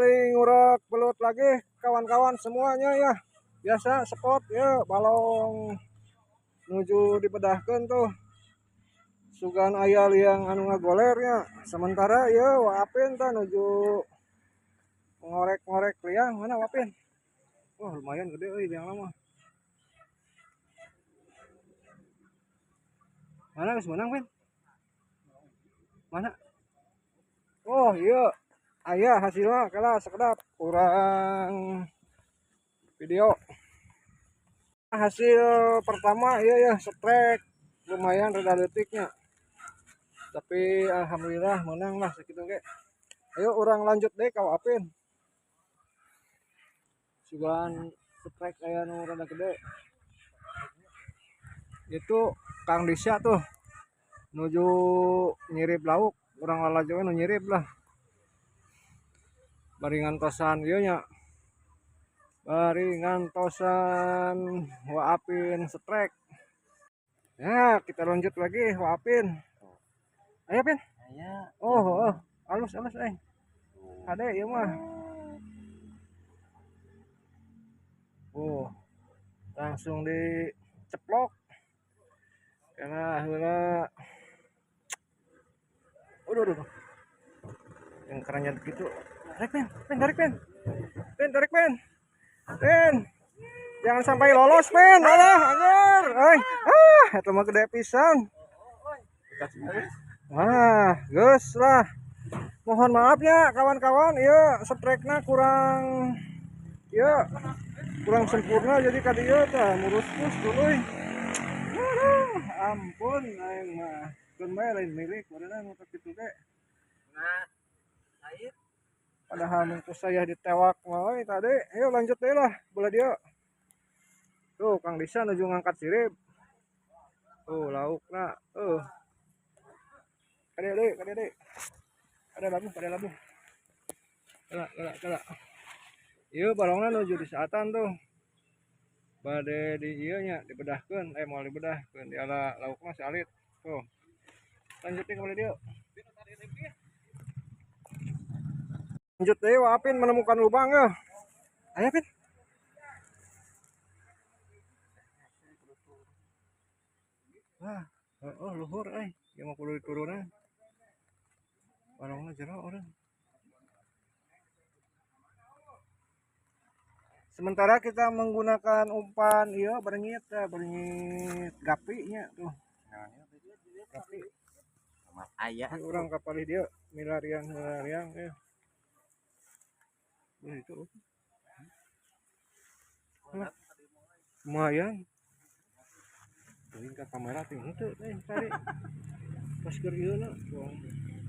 Bari ngurek belut lagi kawan-kawan semuanya ya. Biasa spot ya balong nuju dipedahkeun tuh. Sugan aya liang anu ngagolernya. Sementara ya Wapin tah nuju ngorek-ngorek liang. Mana Wapin? Wah, lumayan gede euy liang mah. Mana geus meunang, Pin? Mana? Oh, iya. Aya hasilnya kalah sekedap kurang video. Hasil pertama iya ya strike lumayan rada leutiknya. Tapi alhamdulillah menang lah segitu ge. Ayo urang lanjut deh ka Wapin. Sugan strike aya nu rada gede. Itu Kang Disya tuh nuju nyirip lauk, urang lalajo nu nyirip lah. Bari ngantosan ieu nya. Bari ngantosan Wapin strike. Ya, kita lanjut lagi Wapin. Ayo Pin. Aya. Oh, oh, alus alus eh. Hade ieu mah. Oh. Langsung diceplok. Karena heula. Udah, udah. Yang kerannya begitu. Tarik Pin, Pin, tarik Pin. Pin, tarik Pin. Pin. Jangan sampai lolos Pin. Alah, anjir. Euy. Ah, eta mah gede pisan. Wah, geus lah. Mohon maaf ya kawan-kawan, ieu strike-na kurang ieu kurang sempurna jadi ka dieu tah muruskus tuluy. Aduh, ampun aing mah. Keun bae lain milik bareuna nu kitu ge. Nah, air. Padahal mungkus saya ditewak mah euy tadi. Ayo lanjut deui lah bola dia. Tuh Kang Disa nuju ngangkat sirip. Tuh laukna, tuh. Kade deui, kade deui. Ada labuh, ada labuh. Kala, kala, kala. Ieu balongna nuju di saatan tuh. Bade di ieu nya dibedahkeun, moal dibedahkeun di ala laukna salit. Tuh. Lanjut deui ka dieu. Lanjut deui Wapin menemukan lubang ya. Ayo Pin. Wah, oh luhur euy, ieu mah kudu diturunan. Balongna jero urang. Sementara kita menggunakan umpan ieu berenyit ya, berenyit gapi nya tuh. Gapi. Aya urang ka palih dieu milariang-milariang ya. Nah, itu. Nah, lumayan. Teuing ka kamera teh henteu teh tadi. Pas keur ieu na.